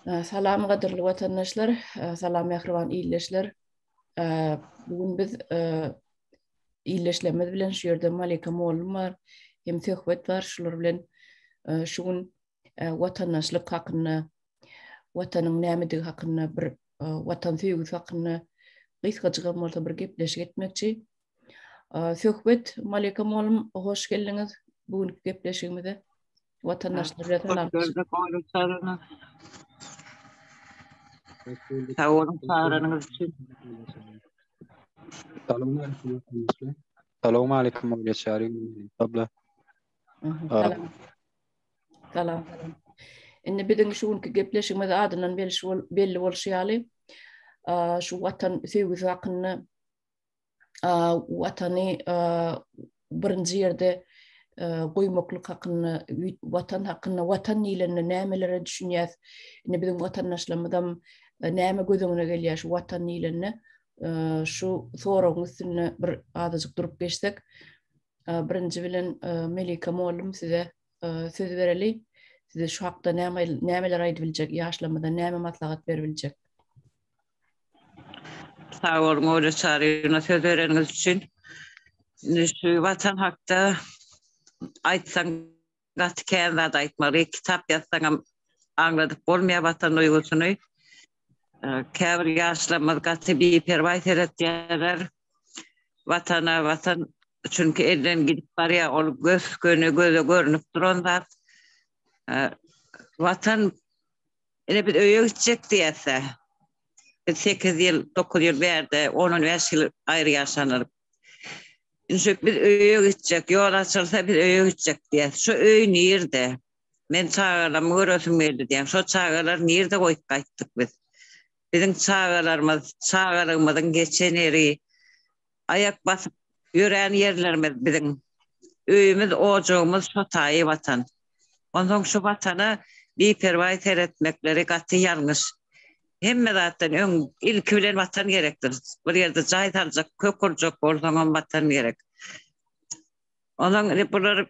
Salam gadyrly watandaşlar, salam mähriban ildeşler. Bu gün biz ildeşlerimiz bilen şu ýerde Malika mollum bar, hem söhbet bar. Şular bilen şu gün watandaşlyk hakynda, watanyň nämedigi hakynda bir watan söýgüsi hakynda gysgajyk hem bolsa bir gepleşik etmekçi. Söhbet Malika mollum hoş geldiňiz bu günki gepleşigimize. Watandaşlar bilen salam. Sag boluň çagyranyňyz üçin. Salam aleyküm watandaşlar. Salam aleyküm Olga Çary abla. Salam. Salam. Indi biziň şu günki gepleşigimiz adyndan belli bolşy ýaly, şu watan söýgüsi hakynda watany birinji ýerde goýmaklyk hakynda, watan hakynda, watan diýlende nämelere düşünýäs? Indi biziň watandaşlarymyzam näme göz öňüne gelýär şu watan diýlende? Şu soragyň üstünde bir azajyk durup geçsek. Birinji bilen Melika mollum size söz bereli. Size şu hakda näme nämeler aýdyp biljek, ýaşlarymyza näme maslahat berip biljek? Sag boluň Olja Çaryýewna söz bereniňiz üçin. Indi şu Watan hakda aýtsaň gaty kän zat aýtmaly. Kitap ýazsaňam aňladyp bolmaýar Watan duýgusyny. Käbir ýaşlarymyz gaty biperwaý seretýärler Watana, Watan çünki elden gidip barýar, ol gös-göni göze görnüp duran zat. Watan Ine biz öýe gitjek diýýäs-dä. Biz sekiz ýyl, dokuz ýyl bärde, on-on bäş ýyl aýry ýaşanlar. Indi şu biz öýe gitjek, ýol açylsa biz öýe gitjek diýýäs. Şu öý nirde? Men çagalarymy göresim geldi diýýän. Şo çagalary nirde goýup gaýtdyk biz? Biziň çagalarymyz, çagalygymyzyň geçen ýeri, Aýak basyp ýörän ýerlerimiz biziň. Öýümiz, ojagymyz şo taýy Watan. Onsoň şu Watana biperwaý seretmekleri gaty ýalňyş. Hemme zatdan öň ilki bilen Watan gerekdir. Bir ýerde jaý saljak, kök urjak bolsaňam Watan gerek. Onsoň indi bular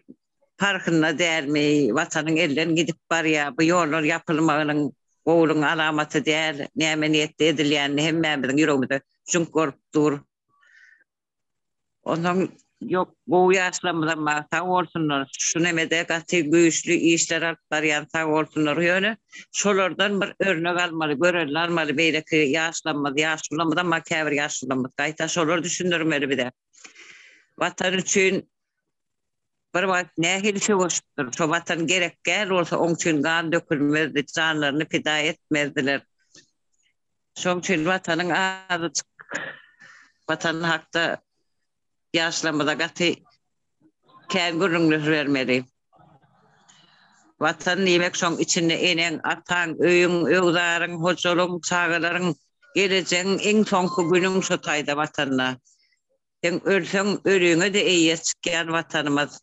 parhynda dälmi, Watanyň elden gidip barýar, bu ýollar ýapylmagynyň gowulygyň alamaty däl, näme niýetde edilýänini hemmämiziň ýüregimize jüňk bolup dur. Onsoň ýok, gowy ýaşlarymyzam bar, sag bolsunlar, şu nemede gaty güýçli işler alyp barýan sag bolsunlar, ýöne şolardan bir örnek almaly, görelde almaly beýleki ýaşlarymyz, ýaşulamyzam bar käbir ýaşulamyz, gaýta şolar düşündirmeli bize. Watan üçin bir wagt nähili söweşipdir. Şo Watan gerek däl bolsa, oň üçin gan dökülmezdi, janlaryny pida etmezdiler. Şoň üçin Watanyň azajyk Watan hakda ýaşlarymyza gaty kän gürrüňler bermeli. Watan diýmek şoň içinde eneň, ataň, öýüň, öwzaryň, hojalygyň, çagalaryň, gelejegiň, iň soňky günüň şo taýda Watanda. Seň ölseň ölüňe-de eýe çykýan Watanymyz.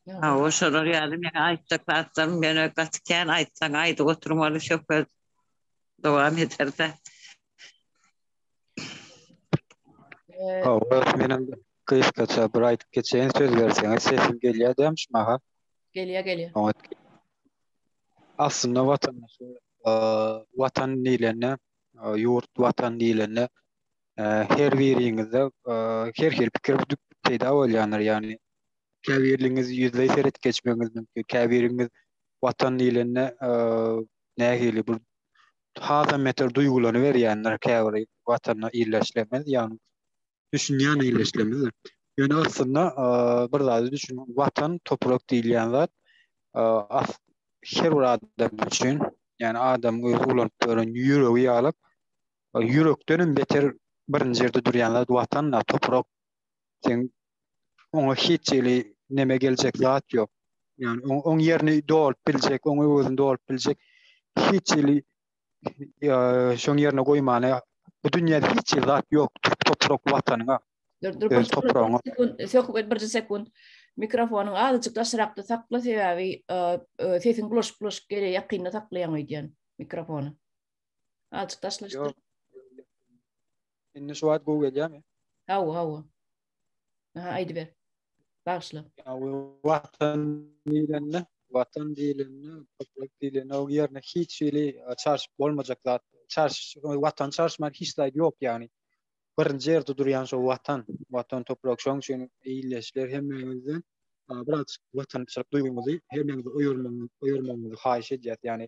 Hawa şolar ýaly meň aýtjak zatlarym ýöne gaty kän aýtsaň aýdyp oturmaly söhbet dowam eder-de. Hawa, menem gysgaça bir aýdyp geçeýin söz berseňiz sesim gelýär dämi şu mahal? Gelýär gelýär. Oňat. Aslynda watandaş watan diýlende, ýurt watan diýlende her biriňizde her hili pikir peýda bolýandyr. Ýagny käbirliňiz ýüzleý seret geçmegiňiz mümkin, käbiriňiz watan diýlende nähili bir hasam beter duýgulanyberýändir käbir watanyna illeşlemez, ýagny düşünýän illeşlemez. Ýöne aslynda bir zady düşüniň, watan toprak diýilýän zat as her bir adam üçin, ýagny adamyň özi ulanyp ýören ýüregi ýaly, ýürekdenem beter birinji ýerde durýan zat watan, toprak. Sen oňa hiç hili neme geljek zat ýok. Ýagny oň, oň ýerini dolup biljek, oň öwezini dolup biljek hiç hili şoň ýerine goýmana bu dünýäde hiç hili zat ýok. Toprak watanyňa. Dur, dur, bir topragyňa. Söhbet birje sekund. Mikrofonyň azajyk daşrakda sakla sebäbi sesiň bulaşyp bulaşyp gelýär, ýakynda saklaýaň öýdýän mikrofony. Azajyk daşlaşdyr. Indi şu wagt gowy gelýärmi? Hawa, hawa. Aha, aýdyber. Bagyşla. Watan diýlende. Watan diýlende, toprak diýlende o ýerine hiç hili çarşyp bolmajak zat. Çarş watan çarşman hiç zat ýok ýagny. Birinji ýerde durýan şo watan, watan toprak. Şoň üçin ildeşler hemmäňizden birazjyk watançylyk duýgyňyzy hemmäňizi oýarmagyňyzy, oýarmagyňyzy haýyş edýäs. Ýagny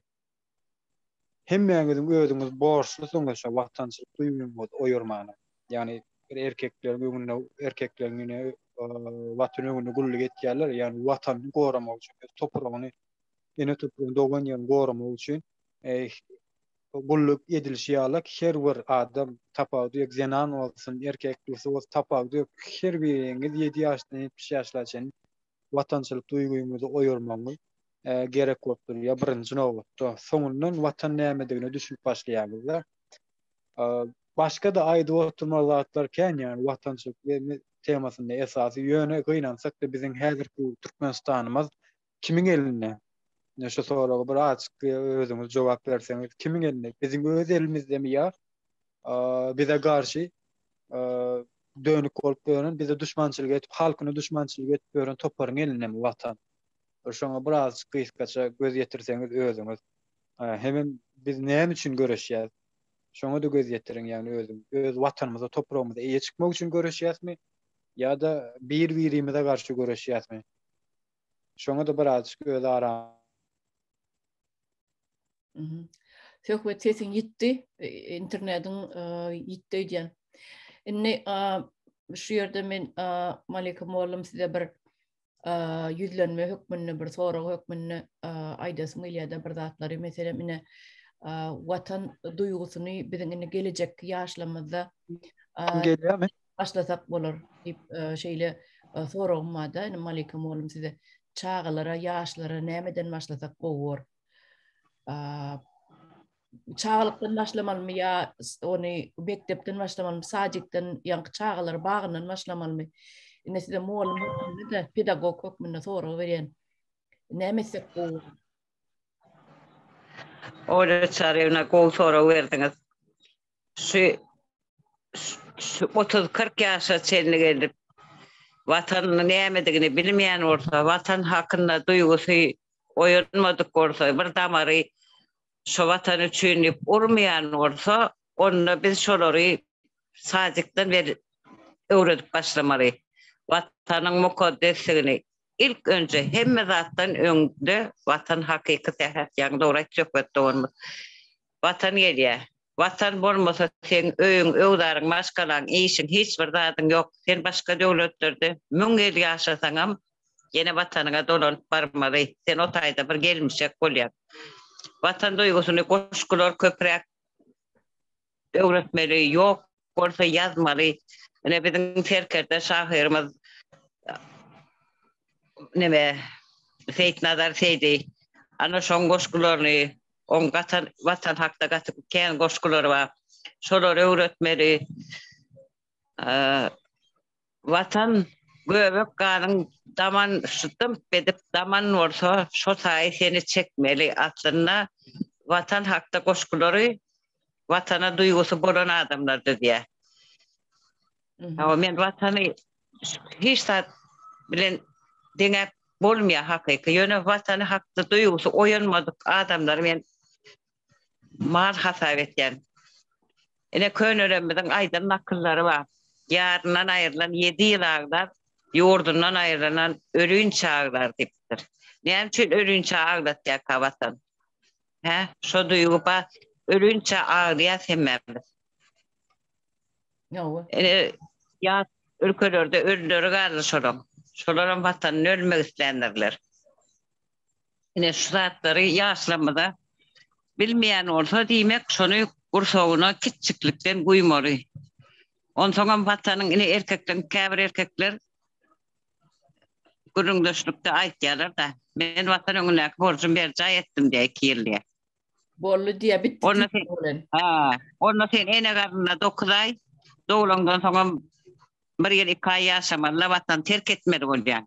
hemmäňiziň özüňiz borçlusyňyz şo watançylyk duýgyňyzy oýarmana. Ýagny bir erkekleriň öňünde erkekleriň ýene watan öňünde gulluk etýärler. Ýagny watanyny goramak üçin, öz topragyny, ene topragyny, dogan ýerini goramak üçin gulluk edilişi ýaly her bir adam tapawudy ýok, zenan bolsun, erkek bolsun, tapawudy ýok. Her biriňiz 7 ýaşdan 70 ýaşla çenli watançylyk duýgyňyzy oýarmagyňyz gerek bolup durýar birinji nobatda. Soňundan watan nämedigine düşünip başlaýaňyzda. Başga-da aýdyp oturmaly zatlar kän ýagny watançylyk temasynda esasy ýöne gynansak-da biziň häzirki Türkmenistanymyz kimiň elinde? Ine şu soraga bir azjyk özüňiz jogap berseňiz kimiň elinde? Biziň öz elimizdemi ýa bize garşy dönük bolup ýören, bize duşmançylyk edip, halkyna duşmançylyk edip ýören toparyň elindemi watan? Şoňa bir azjyk gysgaça göz ýetirseňiz özüňiz. Hemem biz näme üçin göreşýäs? Şoňa-da göz ýetiriň, ýagny özüň öz watanymyza, topragymyza eýe çykmak üçin göreşýäsmi ýa-da bir-birimize garşy göreşýäsmi? Şoňa-da bir azjyk öz ara Söhbet sesiň ýitdi, internetiň ýitdi öýdýän. Indi şu ýerde men Malika mugallym size bir ýüzlenme hökmünde bir sorag hökmünde aýdasym gelýär-de bir zatlary. Meselem, ine watan duýgusyny biziň indi gelejekki ýaşlarymyzda gelýärmi? Başlasak bolar diýip şeýle soragym bar-da, indi Malika mugallym size çagalara, ýaşlara nämeden başlasak gowy bor? Çagalykdan başlamalymy ýa ony mekdepden başlamalymy, sadikden, ýaňky çagalar bagyndan başlamalymy? Indi size mugallym hökmünde-de, pedagog hökmünde sorag berýän. Näme etsek gowy? Olja Çaryýewna gowy sorag berdiňiz. Şu şu 30-40 ýaşa çenli gelip Watanyň nämedigini bilmeýän bolsa, Watan hakynda duýgusy oýanmadyk bolsa, bir damary şo Watan üçin diýip urmaýan bolsa, onda biz şolary sadikden beri öwredip başlamaly. Watanyň mukaddesligini ilk önje hemme zatdan öňde Watan hakyky sähet ýaňy dogry aýtdy Söhbet doganymyz. Watan gelýär. Watan bolmasa seň öýüň, öwzaryň, maşgalaň, işiň, hiç bir zadyň ýok. Sen başga döwletlerde müň ýyl ýaşasaňam ýene watanyňa dolanyp barmaly. Sen o taýda bir gelmişek bolýaň. Watan duýgusyny goşgular köpräk öwretmeli, ýok bolsa ýazmaly. Ine biziň serkerde şahyrymyz neme Seýitnazar Seýdi ana şoň goşgularyny oň gatan watan hakda gaty kän goşgulary bar. Şolary öwretmeli. Watan göbek ganyň daman şu dymp edip daman bolsa şo taýy seni çekmeli. Aslynda watan hakda goşgulary watana duýgusy bolan adamlar düzýär. Hawa men watany hiç zat bilen deňäp bolmaýar hakyky. Ýöne watany hakda duýgusy oýanmadyk adamlary men mal hasap etýän. Ine könelerimiziň aýdan nakyllary bar. Ýaryndan aýrylan ýedi ýyl aglar, ýurdundan aýrylan ölinçä aglar diýipdir. Näme üçin ölinçä aglatýarka watan? Hä? Şo duýgy bar. Ölinçä aglaýas hemmämiz. Ýowa. Ine ýat ülkelerde ölüleri galdy şolaň. Şolaram watanyny ölmek isländirler. Ine şu zatlary ýaşlarymyza bilmeýän bolsa diýmek şony gursagyna kiçjiklikden guýmaly. Onsoňam watanyň ine erkekleriň käbir erkekler gürrüňdeşlikde aýtýarlar-da, men watan öňündäki borjumy berjaý etdim diýýär iki ýyl diýýär. Boldy diýýär, bitdi Onda sen, ha, onda sen ene garnynda 9 aý, doglaňdan soňam bir ýyl iki aý ýaşamaly-da watany terk etmeli bolýaň.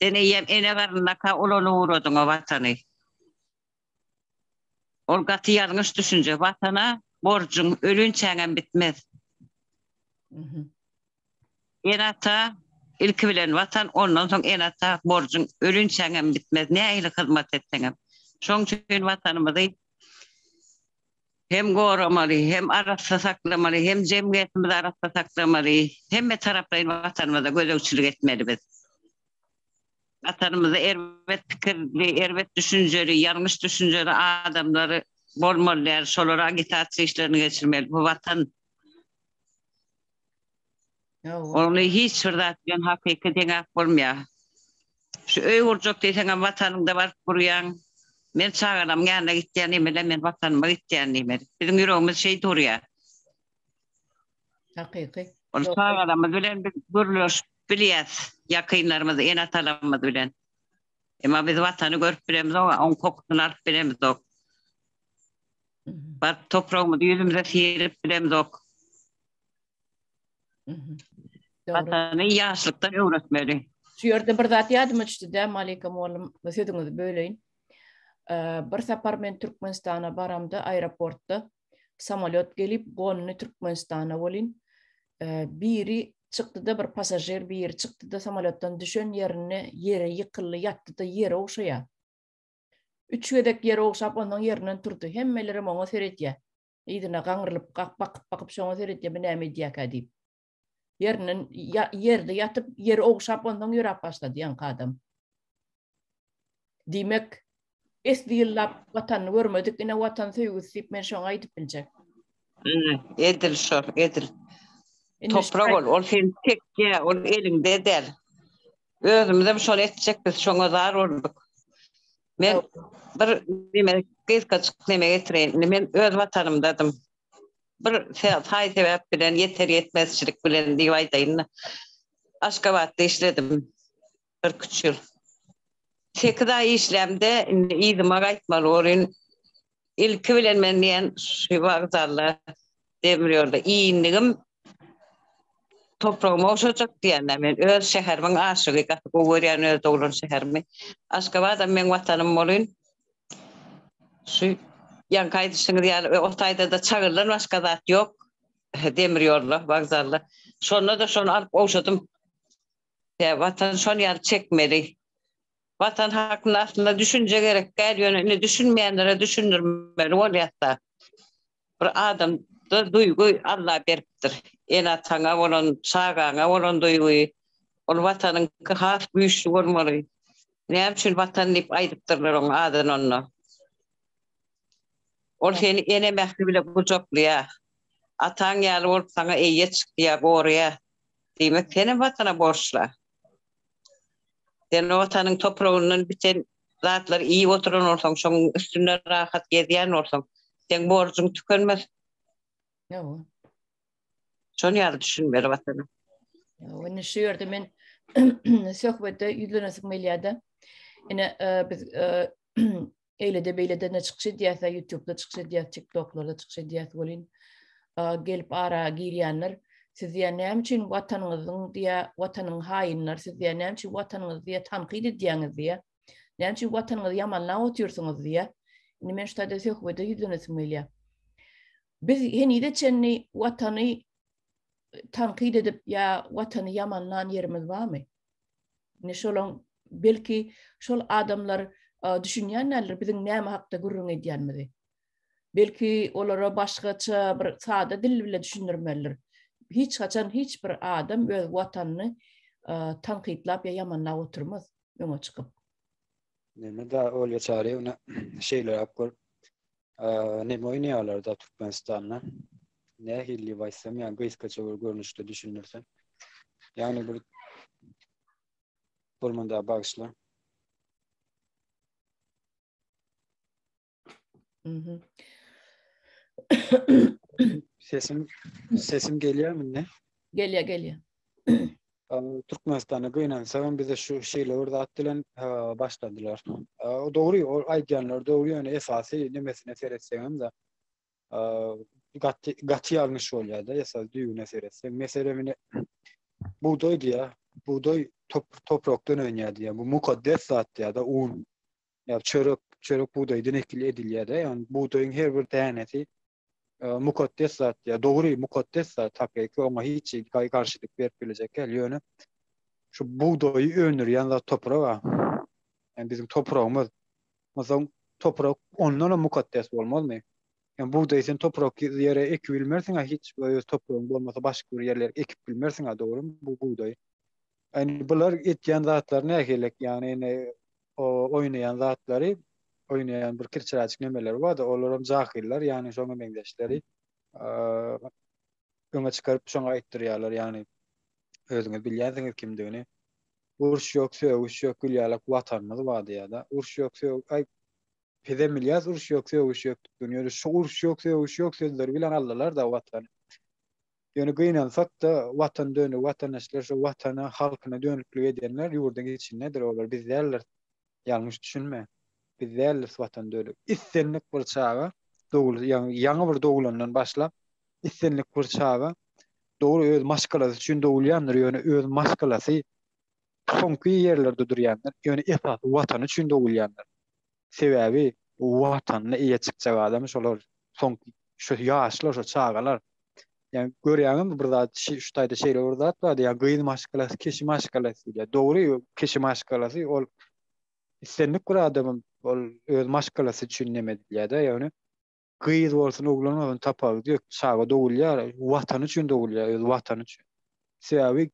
Sen eýýäm ene garnyndaka ulanyp ugradyň o watany. Ol gaty ýalňyş düşünje. Watana borjuň ölinçäňem bitmez. Ene-ata. Ilki bilen Watan, ondan soň ene-ata borjuň ölinçäňem bitmez, nähili hyzmat etseňem. Şoň üçin Watanymyzy hem goramaly, hem arassa saklamaly, hem jemgyýetimizi arassa saklamaly, hemme taraplaýyn Watanymyza gözegçilik etmeli biz. Watanymyzda erbet pikirli, erbet düşünjeli, ýalňyş düşünjeli adamlar bolmaly däl, şolara agitasiýa işlerini geçirmeli. Bu Watan. Ony hiç bir zat bilen hakyky deňäp bolmaýar. Şu öý gurjak diýseňem watanyňda baryp gurýaň. Men çagalamyň ýanyna gitýän diýmeli, men watanyma gitýän diýmeli. Biziň ýüregimiz şeýdip urýar. Hakyky. Ol çagalarymyz bilen biz gürleşip bilýäs, ýakynlarymyz, ene-atalarymyz bilen. Emma biz watany görüp bilemizok, oň kokusyny alyp bilemizok. Baryp topragymyzy ýüzümize syryp bilemizok. Watany ýaşlykdan öwretmeli. Şu ýerde bir zat ýadyma düşdi-de, Malika mugallym, sözüňizi böleýin. Bir sapar men Türkmenistana baramda aeroportda samolýot gelip gondy Türkmenistana welin, biri çykdy-da bir passažir biri çykdy-da samolýotdan düşen ýerinde ýere ýykyldy, ýatdy-da ýere ogşaýar. Üç gezek ýere ogşap ondan ýerinden turdy. Hemmelerem oňa seredýär. Yzyna gaňrylyp bakyp-bakyp şoňa seredýär, bu näme edýärkä diýip. Ýerinden ýerde ýatyp, ýeri ogşap ondan ýöräp başlady ýaňky adam. Diýmek, esli ýyllap watanyny görmedik, ine watan söýgüsi diýip men şoňa aýdyp biljek. Edil şol, edil. Toprak ol, ol seni çekýär, ol eliňde däl. Özümizem şony etjek biz, şoňa zar bolduk. Men bir neme gysgajyk neme getireýin. Indi men öz watanymdadym. Bir saý-sebäp bilen, ýeter-ýetmezçilik bilen diýip aýdaýyn-da. Aşgabatda işledim birküç ýyl. Sekiz aý işlämde indi yzyma gaýtmaly bolýyn. Ilki bilen men diýen şu wokzalda demir ýolda indigim topragyma ogşajak diýende men öz şäherimiň aşygy gaty gowy görýän öz doglan şäherimi. Aşgabadam meň watanym bolýyn. Şu ýaňky aýdyşyňyz ýaly o taýda-da çagyldan başga zat ýok demir ýolda wokzalda. Şonda-da şony alyp ogşadym. Watan şon ýaly çekmeli. Watan hakynda aslynda düşünje gerek däl, ýöne indi düşünmeýänlere düşündirmeli bolýar-da. Bir adamda duýgy Alla beripdir. Ene-ataňa bolan, çagaňa bolan duýgy, ol Watanyňky has güýçli bolmaly. Näme üçin Watan diýip aýdypdyrlar oň adyny onda? Ol seni ene mähri bile gujaklaýar. Ataň ýaly bolup saňa eýe çykýar, goraýar. Diýmek, senem Watana borçla. Sen Watanyň topragyndan biten zatlary iýip oturan bolsaň, şoň üstünde rahat gezýän bolsaň, seň borjuň tükenmez. Ýowa. Şony ýaly düşünmeli Watana. Ýowa, indi şu ýerde men söhbete ýüzlenesim gelýär-de. Ine, e, biz e, Eýlede beýlede ne çykyş edýäs, YouTube'da çykyş edýäs, TikTok'larda çykyş edýäs welin gelip ara girýänler siz diýä näme üçin watanyňyzyň diýä watanyň haýynlar siz diýä näme üçin watanyňyzy diýä tankyt edýäňiz diýä näme üçin watanyňyzy ýamanlap otyrsyňyz diýä indi men şu taýda söhbede ýüzlenesim gelýär biz henize çenli watany tankyt edip ýa watany ýamanlan ýerimiz barmy Indi şolaň belki şol adamlar düşünýän däldir biziň näme hakda gürrüň edýänimizi. Belki olara başgaça bir sada dil bile düşündirmelidir. Hiç haçan hiç bir adam öz watanyny tankytlap ýa ýamanlap oturmaz öňe çykyp. Neme da Olýa Çaryýewna şeýleräk bir neme oýnaýarlar-da Türkmenistanda. Nähili diýip aýtsam, ýa gysgaça bir görnüşde düşündirsem. Ýagny bir bolmanda bagyşla. Mhm. Sesim sesim gelýärmi indi? Gelýär, gelýär. Türkmenistanda gynansagam bize şu şeýle bir zat bilen başladylar. Dogry, ol aýdýanlar dogry, ýöne esasy nemesine seretseňem-de gaty gaty ýalňyş bolýar-da, esasy düýbüne seretseň. Meselem ine bugdaý diýýär, bugdaý toprakdan önýär diýýär. Bu mukaddes zat diýýär-de, un. Ýa çörek, çörek bugdaýdan ekil edilýär-de, ýagny bugdaýyň her bir dänesi mukaddes zat diýýär. Dogry, mukaddes zat, hakyky oňa hiç garşylyk berip biljek däl, ýöne. Şu bugdaýy öndürýän zat toprak-a. Ýani biziň topragymyz. Onsoň toprak ondan hem mukaddes bolmazmy? Ýani bugdaýy sen toprak ýere ekip bilmersiň-a hiç öz topragyň bolmasa başga bir ýerlere ekip bilmersiň-a dogrymy bu bugdaýy. Ýani bular etýän zatlary nähili ýani ine oýnaýan zatlary oýnaýan bir kirçiräjik nemeleri bardy olaram jahyllar ýani şoňa meňzeşleri öňe çykaryp şoňa aýtdyrýarlar ýani özüňiz bilýänsiňiz kimdigini. Uruş ýok, sögüş ýok, gül ýalak watanymyz bar diýýär-de. Uruş ýok, sög aý bizem bilýäs uruş ýok, sögüş ýokdugyny. Ýöne şu uruş ýok, sögüş ýok sözleri bilen aldylar-da watany. Ýöne gynansak-da, watan dönügi watandaşlar şu watana, halkyna dönüklik edenler ýurduň içindedir, olar biz däldiris. Ýalňyş düşünme. Biz däldiris watan dönügi. Islendik bir çaga dogul, ýaňy bir dogulandan başlap islendik bir çaga dogry öz maşgalasy üçin dogulýandyr, ýöne öz maşgalasy soňky ýerlerde durýandyr, ýöne esasy watany üçin dogulýandyr. Sebäbi watanyna eýe çykjak adam şolar, soňky şu ýaşlar, şu çagalar. Ýani görýäňizmi bir zat, şu taýda şeýle bir zat bardy, ýa gyz maşgalasy, kişi maşgalasy diýilýär. Dogry, kişi maşgalasy ol islendik bir adamyň ol öz maşgalasy üçin neme edilýär-de, ýöne Gyz bolsun, oglan bolsun tapawudy ýok. Çaga dogulýar, watany üçin dogulýar, öz watany üçin. Sebäbi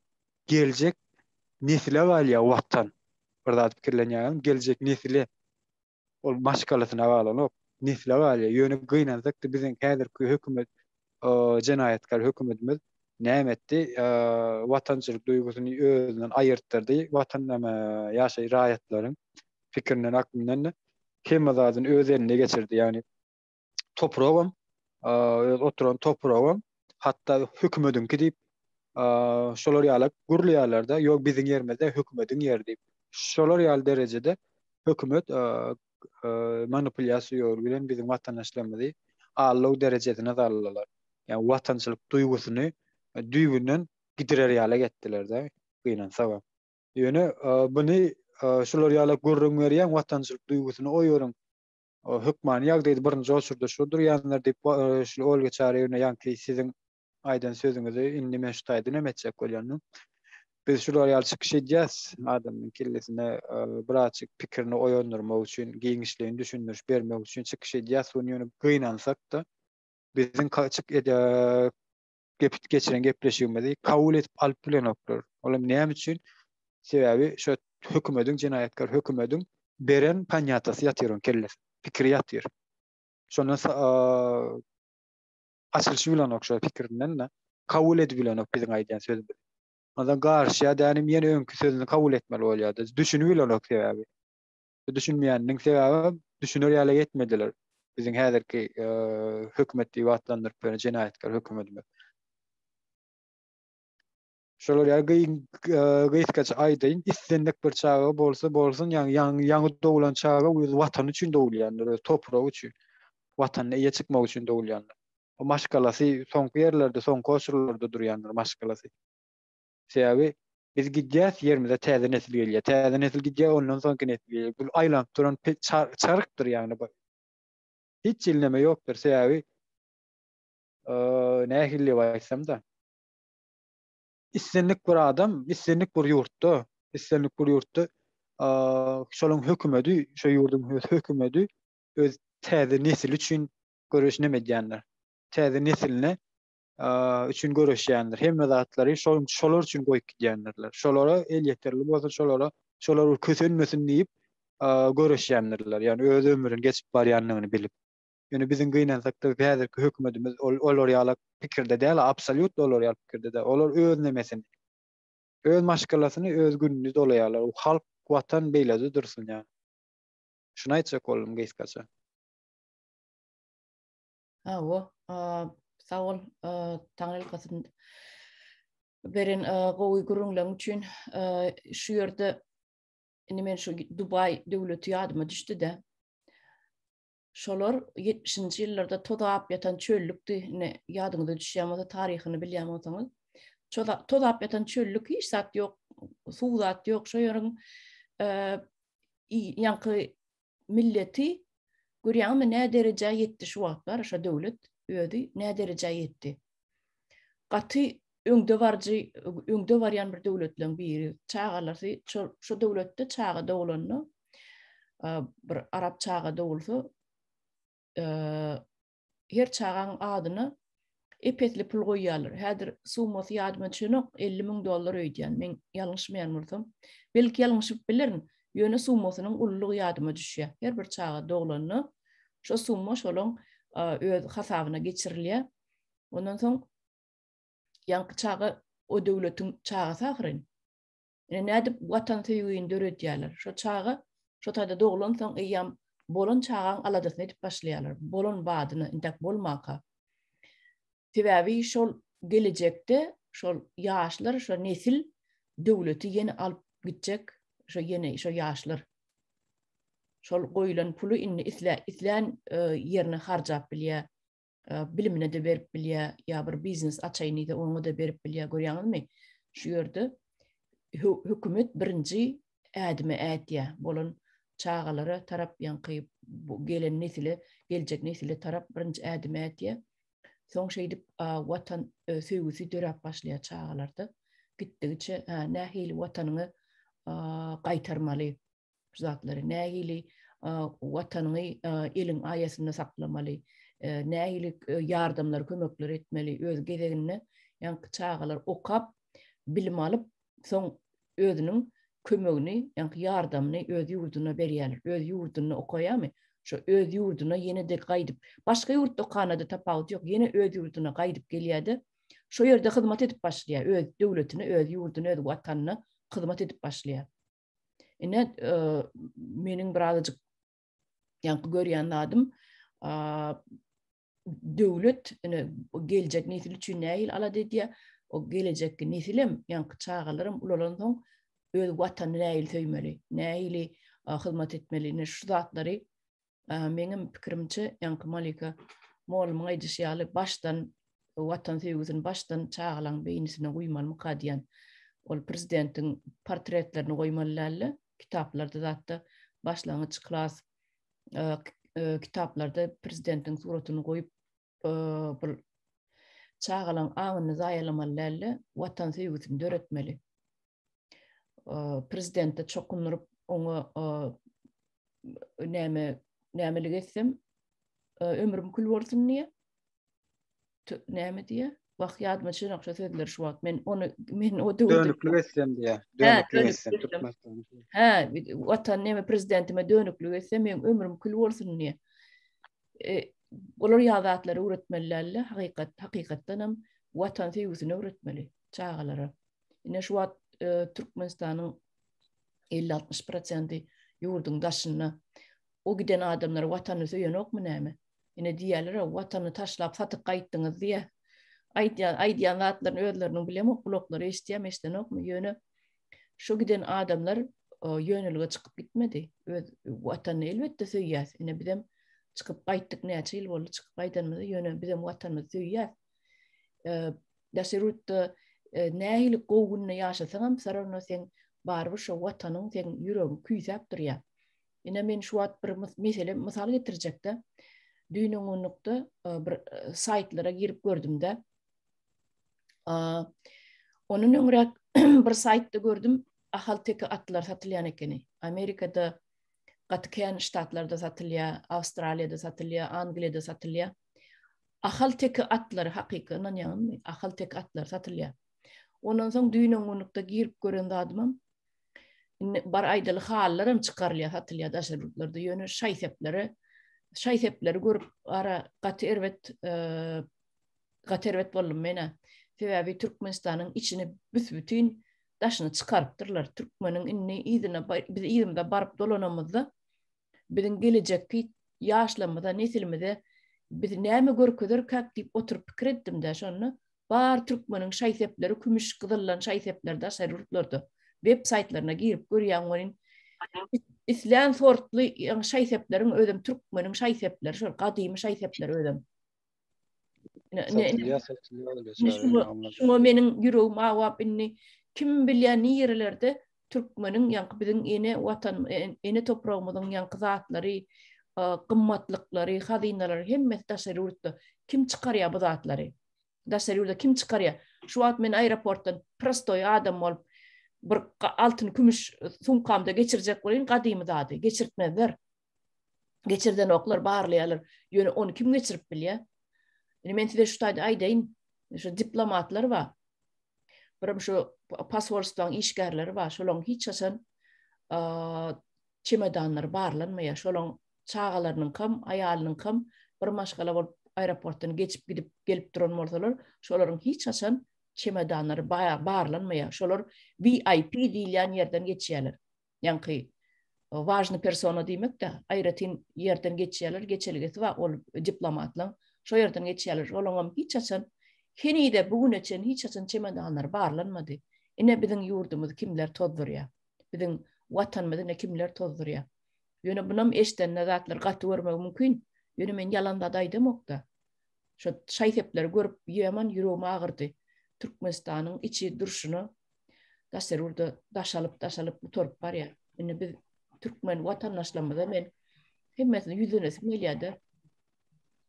geljek nesile galýar watan. Bir zat pikirlenýäňizmi? Geljek nesile. Ol maşgalasyna galanok, nesle galýar. Ýöne gynansak-da biziň häzirki hökümet, jenaýatkär hökümetimiz näme etdi? Watançylyk duýgusyny özünden aýyrtdyrdy. Watan näme ýaşaýy raýatlaryň pikirinden, aklyndan hemme zadyny öz eline geçirdi. Ýagny topragam, öz oturan topragam hatda hökümediňki diýip, şolar ýaly gürleýärler-de, ýok biziň ýerimiz däl, hökümediň ýeri diýip. Şolar ýaly derejede hökümet manipulýasiýa ýoly bilen biziň watandaşlarymyzy aldaw derejesine saldylar. Ýagny watançylyk duýgusyny düýbünden gidirer ýaly etdiler-de, gynansagam. Ýöne buny şular ýaly gürrüň berýän watançylyk duýgusyny oýaryň. Hökmany ýagdaýda birinji oçurda şu durýanlar diýip şu Olga Çaryýewna ýaňky siziň aýdan sözüňizi indi men şu taýdan hem etjek bolýan. Biz şular ýaly çykyş edýäs adamyň kellesine birazjyk pikirini oýandyrmak üçin, giňişleýin düşündiriş bermek üçin çykyş edýäs. Ýöne gynansak-da biziň çyk gep geçiren gepleşigimizi kabul edip alyp bilenoklar. Olam näme üçin? Sebäbi şo hökümediň jenaýatkar hökümediň beren panýatasy ýatyr oň kellesinde. Pikiri ýatyr. Şondan açylyşy bilenok şo pikirinden de kabul edip bilenok biziň aýdýan sözümizi. Ondan garşyýa dänim ýene öňki sözüni kabul etmeli bolýar. Düşünip bilenok sebäbi. Düşünmeýäniniň sebäbi düşüner ýaly etmediler. Biziň häzirki hökümet diýip atlandyryp ýören jenaýatkär hökümetimiz. Şolar ýaly gysgaça aýdaýyn, islendik bir çaga bolsa bolsun, ýaňy ýaňy doglan çaga öz watany üçin dogulýandyr, öz topragy üçin, watanyna eýe çykmak üçin dogulýandyr. O maşgalasy soňky ýerlerde, soňky oçurlarda durýandyr maşgalasy. Sebäbi biz gidýäs, ýerimize täze nesil gelýär. Täze nesil gidýär, ondan soňky nesil gelýär. Bu aýlanyp duran çarhdyr ýagny bu. Hiç hili neme ýokdur. Sebäbi nähili diýip aýtsam-da. Islendik bir adam, islendik bir ýurtda, islendik bir ýurtda şolaryň hökümeti, şo ýurduň öz hökümeti öz täze nesili üçin göreş neme edýändir. Täze nesiline üçin göreşýändir. Hemme zatlary şol şolar üçin goýup gidýändirler. Şolara elýeterli bolsun, şolara şolar kösenmesin diýip göreşýändirler. Ýagny öz ömrüni geçip barýandygyny bilip. Ýöne biziň gynansakda häzirki hökümetimiz ol olar ýaly pikirde däl, absolýut olar ýaly pikirde däl. Olar öz nemesini, öz maşgalasyny, öz gününi dolaýarlar. Halk, watan beýlede dursun ýa. Şuny aýtjak boldum gysgaça. Hawa, sag bol, Taňryýalkasyn beren gowy gürrüňleriň üçin. Şu ýerde indi men şu Dubaý döwleti ýadyma düşdi-de. Şolar 70-nji ýyllarda tozap ýatan çöllükdi. Indi ýadyňyza düşýän bolsa, taryhyny bilýän bolsaňyz. Tozap ýatan çöllük, hiç zat ýok, suw zat ýok. Şo ýeriň ýaňky milleti görýäňmi nä derejä ýetdi şu wagtlar şo döwlet özi nä derejä ýetdi. Gaty. Öňde baryjy, öňde barýan bir döwletleriň biri. Çagalary şo şo döwletde çaga dogulanda bir arap çaga dogulsa her çagaň adyna ep-esli pul goýýarlar. Häzir summasy ýadyma düşenok, 50 müň dollar öýdýän, men ýalňyşmaýan bolsam. Belki ýalňyşyp bilerin, ýöne summasynyň ululygy ýadyma düşýär. Her bir çaga dogulanda şo summa şolaň öz hasabyna geçirilýär. Ondan soň ýaňky çaga o döwletiň çagasy ahyryn. Ine nädip watan söýgini döredýärler. Şo çaga şo taýda doglansoň eýýäm bolan çagaň aladasyny edip başlaýarlar. Bolan badyna, intäk bolmaka. Sebäbi şol gelejekde şol ýaşlar, şo nesil döwleti ýene alyp gitjek, şo ýene şo ýaşlar. Şol goýulan puly indi isle, islän e, ýerine harjap bilýär. Bilimine-de berip bilýär, ýa bir biznes açaýyn diýse oňa-da berip bilýär, görýäňizmi? Şu ýerde hökümet birinji ädimi ätýär, bolan çagalara tarap ýaňky gelen nesile, geljek nesile tarap birinji ädimi ätýär. Soň şeýdip watan söýgüsi döräp başlaýar çagalarda. Gitdigiçe nähili watanyňy gaýtarmaly, Şu zatlary nähili watanyňy eliň aýasynda saklamaly, nähili ýardamlar, kömekler etmeli öz gezeginde ýaňky çagalar okap, bilim alyp, soň özüniň kömegini, ýaňky ýardamyny öz ýurduna berýärler. Öz ýurdunda okaýarmy? Şo öz ýurduna ýene-de gaýdyp, başga ýurtda okanda-da tapawut ýok, ýene öz ýurduna gaýdyp gelýär-de, şo ýerde hyzmat edip başlaýar. Öz döwletine, öz ýurduna, öz watanyna hyzmat edip başlaýar. Ine, e, meniň birazajyk ýaňky görýän zadym, döwlet ine geljek nesil üçin nähili alada edýär, o gelejekki nesilem, ýaňky çagalaram ulalansoň öz watanyny nähili söýmeli, nähili hyzmat etmeli, ine şu zatlary Meňem pikirimçe, ýaňky Malika mugallymyň aýdyşy ýaly, başdan watan söýgüsini başdan çagalaň beýnisine guýmalymyka diýýän. Ol prezidentiň portretlerini goýmaly dälde, kitaplarda zatda başlangyç klas kitaplarda prezidentiň suratyny goýup bir çagalaň aňyny zaýalamaly dälde, watan söýgüsini döretmeli. Prezidente çokundyryp oňa näme nämelik etsem ömrüm kül bolsun diýe. Näme diýe? Wah ýadyma düşenok şu sözler şu wagt. Men ony men o döwürde dönüklük etsem diýe. Dönüklük etsem Türkmenistan. Hä, watan näme prezidentime dönüklük etsem meň ömrüm kül bolsun diýe. E, olar ýaly zatlary öwretmeli dälde, hakykat hakykatdan hem watan söýgüsini öwretmeli çagalara. Ine şu wagt e, Türkmenistanyň 50-60 prosenti ýurduň daşynda. O giden adamlar watanyny söýenokmy näme? Ine diýýärler, watanyny taşlap satyp gaýtdyňyz diýýär. Aýdýan, aýdýan zatlaryny özleriniň bilemok, gulaklary eşidýärmi, eşidenokmy? Ýöne şu giden adamlar ýönelige çykyp gitmedi. Öz watanyny elbetde söýýär. Ine bizem çykyp gaýtdyk näçe ýyl boldy çykyp gaýdanymyza, ýöne bizem watanymyzy söýýäs. Daşary ýurtda nähili gowy günde ýaşasaňam, все равно seň barybir şo watanyň seň ýüregiň küýsäp durýar. Ine men şu wagt bir mesele mysal getirjekde. Düýn öňünlikde bir saýtlara girip gördümde. Ondan öňräk bir saýtda gördüm, ahalteke atlar satylýan ekeni. Amerikada gaty kän ştatlarda satylýar, Awstraliýada satylýar, Angliýada satylýar. Ahal-teke atlary hakyky ynanýaňyzmy? Ahal-teke atlary satylýar. Ondan soň düýn öňňünlikde girip gören zadymam indi bar aýdaly halylar hem çykarylýar, satylýar daşary ýurtlarda. Ýöne şaý-seplere şaý-sepleri görüp ara gaty erbet e, gaty erbet boldum men-ä. Sebäbi Türkmenistanyň içini büs-bütin daşyna çykarypdyrlar. Türkmeniň indi yzyna biz yzymyza baryp dolanamyzda biziň gelejekki ýaşlarymyza, nesilimize biz näme görkezerkäk diýip oturyp pikir etdim-de şonda. Bar türkmeniň şaý-sepleri kümüş gyzyldan şaý-sepler daşary ýurtlarda web saýtlaryna girip görýäň welin islän sortly ýaňy şaý-sepleriň özem türkmeniň şaý-sepleri şol gadymy şaý-sepler özem. Şuňa meniň ýüregim awap indi kim bilýär nirelerde türkmeniň ýaňky biziň ene watan ene topragymyzyň ýaňky zatlary gymmatlyklary hazynalary hemmesi daşary ýurtda kim çykarýar bu zatlary daşary ýurda kim çykarýar? Şu wagt men aeroportdan prostoý adam bolup bir altyn kümüş sumkamda geçirjek bolayyn gadymy zady. Geçirtmezler. Geçirdenoklar, barlaýarlar. Ýöne ony kim geçirip bilýär? Indi men size şu taýda aýdaýyn. Şu diplomatlar bar. Birem şu posolstwaň işgärleri bar. Şolaryň hiç haçan çemodanlary barlanmaýar. Şolaryň çagalarynyňkam, aýalynyňkam bir maşgala bolup aeroportdan geçip gidip gelip duran bolsalar, şolaryň hiç haçan çemodanlary barlanmaýar. Şolar VIP diýilýän ýerden geçýärler. Ýaňky wažny persona diýmek-de, aýratyn ýerden geçýärler, geçelgesi bar ol diplomatlaryň. Şo ýerden geçýärler. Olaryňam hiç haçan henize bu güne çenli hiç haçan çemodanlary barlanmady. Ine biziň ýurdumyzy kimler tozdurýar. Biziň watanymyzy ine kimler tozdurýar. Ýöne bunam eşidende zatlar gaty görmegi mümkin. Ýöne men ýalan zat aýdamok-da. Şo şaý-sepleri görüp ýaman ýüregim agyrdy. Türkmenistanyň içi durşuna daşary ýurda daşalyp daşalyp gutaryp barýar. Indi biz türkmen watandaşlarymyza men hemmesine ýüzlenesim gelýär-de.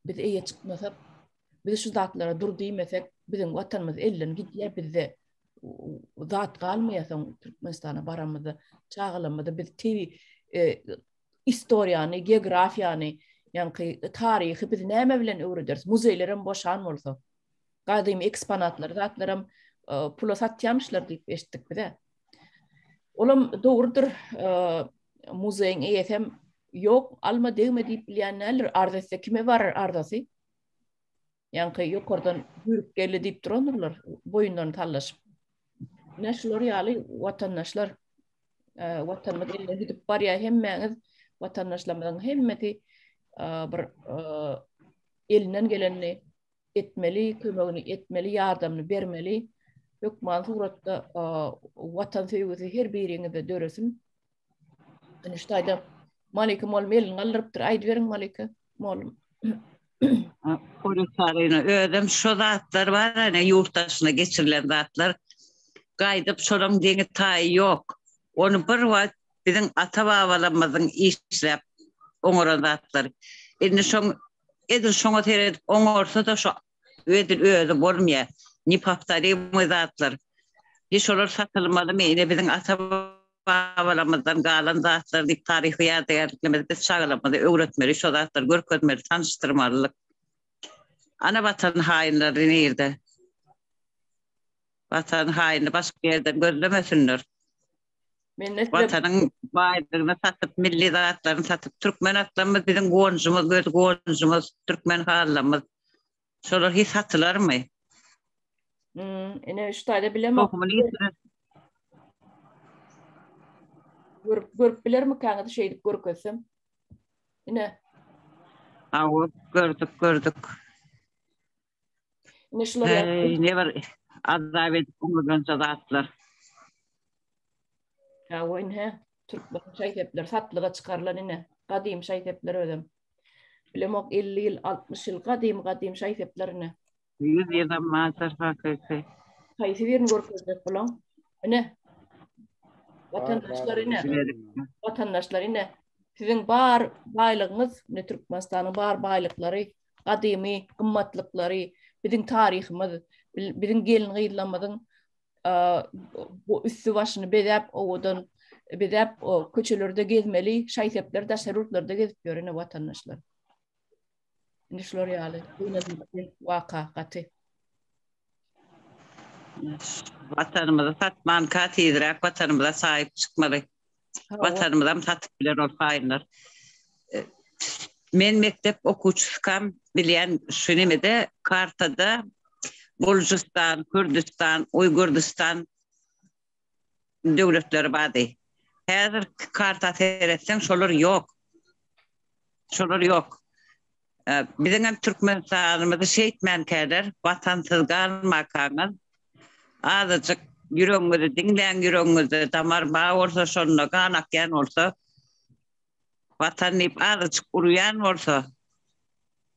Biz eýe çykmasak, biz şu zatlara dur diýmesek, biziň watanymyz elden gidýär, bizde zat galmaýar soň Türkmenistana baramyzda, çagalarymyza biz tebi e, istoriýany, geografiýany, ýaňky taryhy biz näme bilen öwrederis? Muzeýlerem boşan bolsa. Gadymy eksponatlary zatlaram e, pula satýamyşlar diýip eşitdik bize. Olam dogrudyr, e, muzeýiň eýesem ýok, alma degme diýip bilýän däldir. Arz etse kime barar arzasy? Ýaňky ýokardan buýruk geldi diýip durandyrlar, boýunlaryny sallaşyp. Ine şular ýaly watandaşlar, e, watanymyz eline gidip barýar hemmäňiz, watandaşlarymyzyň hemmesi e, bir e, elinden gelenini etmeli, kömegini etmeli, ýardamyny bermeli. Hökman suratda watan söýgüsi her biriňizde döresin. Ine şu taýda Malika mugallym elini galdyrypdyr. Aýdyberiň Malika mugallym. Politaryna özem şo zatlar bar ene ýurt daşyna geçirilen zatlar gaýdyp şolaň deňi taýy ýok. Ony bir wagt biziň ata babalarymyzyň işläp oňaran zatlary. Indi şoň edil şoňa seredip oňarsa-da şo edil özi bolmaýar. Nepowtorimyý zatlar. Bi şolar satylmalymy ine biziň ata babalarymyzdan galan zatlar diýip taryhy ýadygärliklerimizi biz çagalarymyza öwretmeli, şo zatlary görkezmeli, tanyşdyrmalylyk. Ana watan haýynlary nirde? Watan haýyny başga ýerden gözlemesinler. Watanyň baýlygyny satyp, milli zatlaryny satyp, türkmen atlarymyz biziň guwanjymyz, göz guwanjymyz, türkmen halylarymyz. Şolar hiç satylarmy? Hmm, ine şu taýda bilemok. Tohumyny ýitiren. Görüp, görüp bilermikäňiz şeýdip görkezsem? Ine. Hawa, gördük, gördük. Ine şular ýaly. Eý, ne bir azap edip oňurgança zatlar. Hawa, ine, türkmen şaý-sepleri satlyga çykarylan ine, gadym şaý-sepler özem. Bilemok 50 ýyl, 60 ýyl gadym gadym şaý-sepler ine. 100 ýylam bardyr hakyky. Haýsy birini görkezjek bulaň? Ine. Watandaşlar ine. Watandaşlar ine. Siziň bar baýlygyňyz, ine Türkmenistanyň bar baýlyklary, gadymy gymmatlyklary, biziň taryhymyz, biziň gelin-gyzlarymyzyň bu üsti başyny bezäp owadan bezäp köçelerde gezmeli şaý-sepler daşary ýurtlarda gezip ýör ine watandaşlar. Indi şular ýaly gynanmakly waka gaty. Watanymyzy satmanka tizräk watanymyza saýyp çykmaly. Watanymyzam satyp biler ol haýynlar. Men mekdep okuwçysykam bilýän şu nemede kartada Gurjustan, Kürdüstan, Uýgurdystan döwletleri bardy. Häzir karta seretseň şolar ýok. Şolar ýok. Biziňem Türkmenistanymyzy şeýtmänkäler watansyz galmakaňyz azajyk ýüregiňizi diňläň ýüregiňizde damar bar bolsa şonda gan akýan bolsa watan diýip azajyk urýan bolsa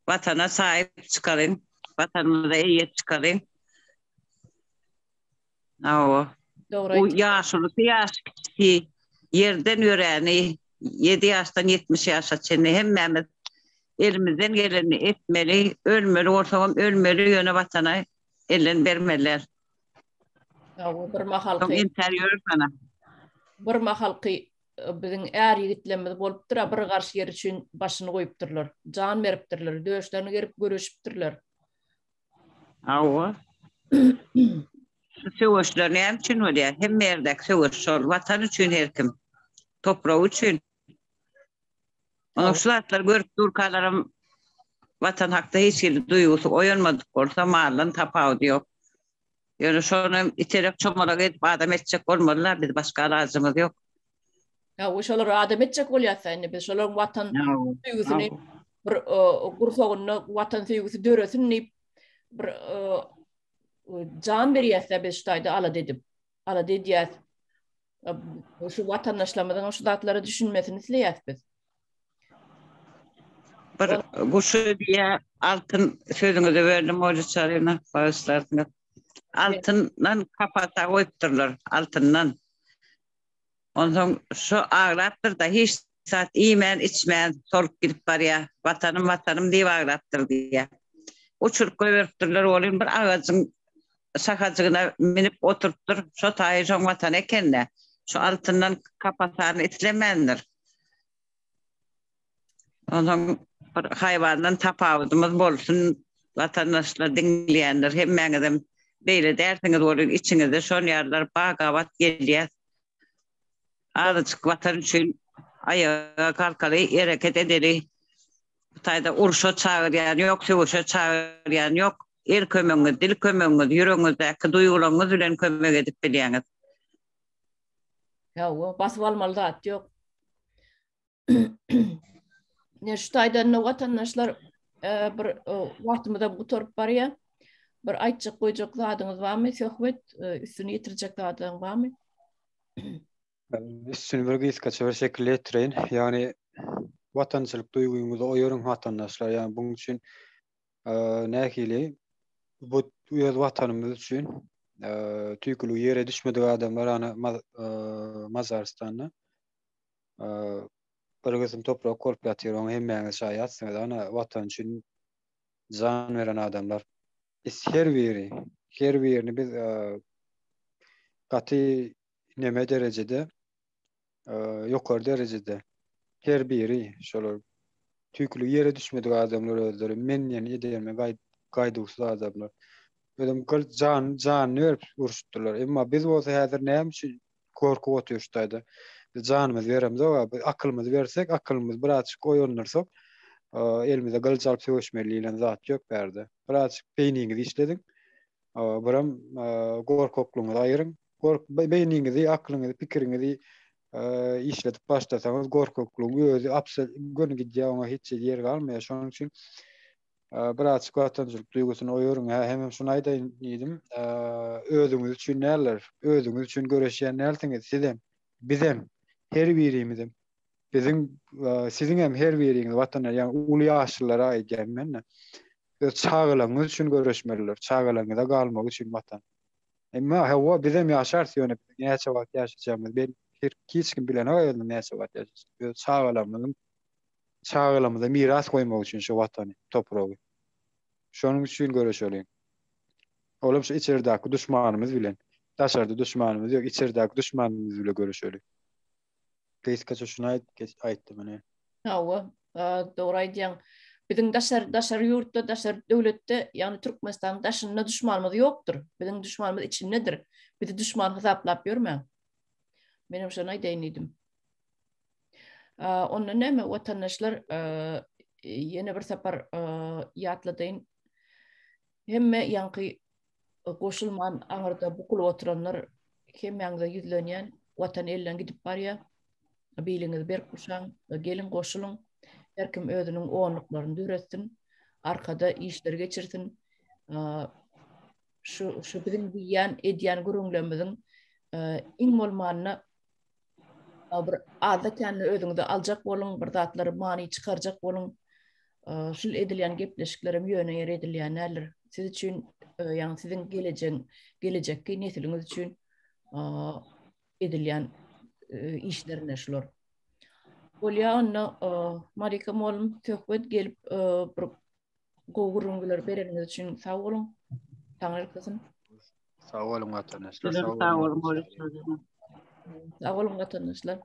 watana saýyp çykalyň watanymyza eýe çykalyň Hawa. Dogry O ýaşulusy ýaş kiçisi, ýerden ýöräni, ýedi ýaşdan 70 ýaşa çenli hemmämiz elimizden gelenini etmeli, ölmeli bolsagam ölmeli, ýöne watana elden bermeliler. Hawa, bir mahalky. Soň entäp ýörüs ana. Bir mahalky e, biziň är ýigitlerimiz bolupdyr, bir garş ýer üçin başyny goýupdyrlar. Jan beripdirler, döşlerini gerip göreşipdirler. Hawa. Şu söweşler näme üçin bolýar? Hemme ýerdäki söweş şol. Watan üçin her kim. Topragy üçin. Onuň şu zatlary görüp durkalaram Watan hakda hiç hili duýgusy oýanmadyk bolsa maldan tapawudy ýok. Ýöne şonam itelek çomalak edip adam etjek bolmalylar biz başga alajymyz ýok. Ýa we şolary adam etjek bolýarsa indi biz şolaryň watan söýgüsini bir gursagynda watan söýgüsi döresin diýip bir jan berýäs-de biz şu taýda alada edip. Alada edýäs. Şu watandaşlarymyzyň şu zatlara düşünmesini isleýäs biz. Bir guşy diýä altyn sözüňizi böldüm Olja Çaryna, bagyşlarsyňyz. Altyndan kapasa goýupdyrlar, altyndan. Onsoň şu aglapdyr-da, hiç zat iýmän, içmän solup gidip barýar. Watanym, Watanym diýip aglapdyr diýýär. Uçuryp goýberipdirler welin bir agajyň şahajygyna münüp oturypdyr. Şo taýy şoň watany eken-dä. Şu altyndan kapasany islemändir. Onsoň bir haýwandan tapawudymyz bolsun, watandaşlar, diňleýänler hemmäňizem beýle dälsiňiz welin içiňizde şon ýalylar ba gabat gelýär. Azajyk watan üçin aýaga galkaly, hereket edeli. Bu taýda urşa çagyrýan ýok, söweşe çagyrýan ýok. El kömegiňiz, dil kömegiňiz, ýüregiňizdäki duýgularyňyz bilen kömek edip bilýäňiz. Hawa, basyp almaly zat ýok. Ne şu taýdan watandaşlar e, bir e, wagtymyz hem gutaryp barýar. Bir aýtjak goýjak zadyňyz barmy? Söhbet e, üstüni ýetirjek zadyň barmy? Üstüni bir gysgaça bir şekilde ýetireýin. Ýagny watançylyk duýgyňyzy oýaryň watandaşlar. Ýagny buň üçin nähili bu öz watanymyz üçin tüýküligi ýere düşmedik adamlar ana Mazarystanda bir gysym toprak bolup ýatyr, oňa hemmäňiz şaýatsyňyz. Ana, Watan üçin jan beren adamlar. Biz her biri, her birini biz gaty neme derejede, ýokary derejede her biri şolar tüýküligi ýere düşmedik adamlar özleri men diýen edermen gaýduwsyz adamlar. Özem jan janyny berip urşupdyrlar. Emma biz bolsa häzir näme üçin gorkup otyr şu taýda. Biz janymyzy beremzok, biz akylymyzy bersek, akylymyzy birazjyk oýandyrsak, elimize gylyç alyp söweşmeli diýlen zat ýok bärde. Birazjyk beýniňizi işlediň. Biram gorkaklygyňyzy aýyryň. Gork beýniňizi, aklyňyzy, pikiriňizi işledip başlasaňyz gorkaklygyň özi absol göni gidýär, oňa hiç ýer galmaýar. Şonuň üçin Birazjyk watançylyk duýgusyny oýaryň. Hä, hemem şuny aýdaýyn diýdim. Özüňiz üçin däldir. Özüňiz üçin göreşýän dälsiňiz sizem, bizem, her birimizem. Biziň, siziň hem her biriňiz watana, ýagny uly ýaşlylara aýdýan men-de. Öz çagalaryňyz üçin göreşmelidir. Çagalaryňyza galmagy üçin watan. Emma hawa, bizem ýaşarys, ýöne biziň näçe wagt ýaşajagymyzy belli, hiç kim bilenok özüniň näçe wagt ýaşajagyny. Öz çagalarymyzyň çagalarymyza miras goýmak üçin şu watany, topragy. Şonuň üçin göreşeliň. Olam şu içeridäki duşmanymyz bilen, daşarda duşmanymyz ýok, içeridäki duşmanymyz bile göreşeli. Gysgaça şuny aýt, aýtdym ine. Hawa, dogry aýdýaň. Biziň daşary daşary ýurtda, daşary döwletde, ýagny Türkmenistanyň daşynda duşmanymyz ýokdur. Biziň duşmanymyz içindedir. Bizi duşman hasaplap ýörmäň. Menem şony aýdaýyn diýdim. Onda näme watandaşlar ýene bir sapar ýatladaýyn. Hemme ýaňky goşulman aňyrda bukulyp oturanlar hemmäňize ýüzlenýän. Watan elden gidip barýar. Biliňizi berk guşaň, geliň goşulyň. Her kim özüniň onluklaryny döretsin, arkada işleri geçirsin. Şu şu biziň diýýän, edýän gürrüňlerimiziň iň bolmanda bir azda-kände özüňize aljak boluň, bir zatlary many çykarjak boluň. Şul edilýän gepleşiklerem ýöne ýere edilýän däldir. Siz üçin, ýagny siziň gelejegiň, gelejekki nesliňiz üçin edilýän işler şular. Bolýa onda Marika mugallym söhbet gelip bir gowy gürrüňler bereniňiz üçin sag boluň. Taňryýalkasyn. Sag boluň watandaşlar. Sag boluň. Sag boluň watandaşlar.